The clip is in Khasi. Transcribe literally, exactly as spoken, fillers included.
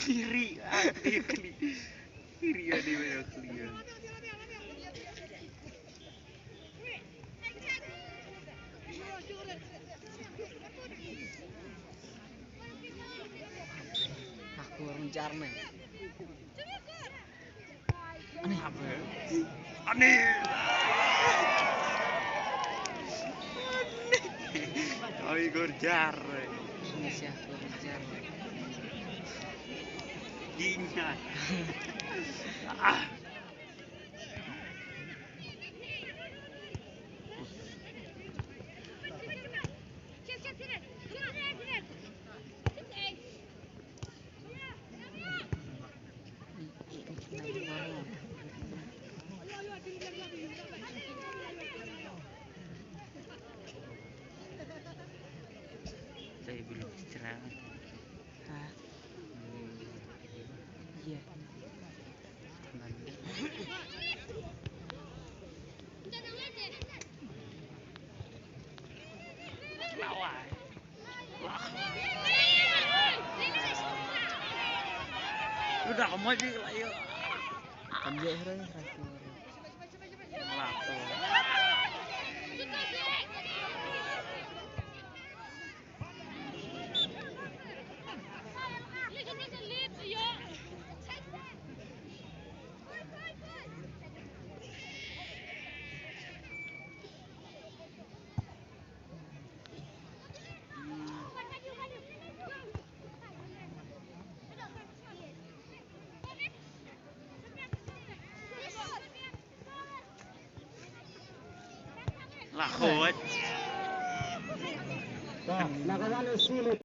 Kiri, ah, dia klik. Kiri, ah, dia main klik, ah. Aku orang jarang. Ani. Ani. Oi, gor jar. Indonesia, gor jar. Ginya. Ah. Saya belum cerah. Hah? Iya. Udah, kamu aja lah, yuk. Kan dia orang satu. Lah, tuh. Lah, khot. Dah, nak kawan sini.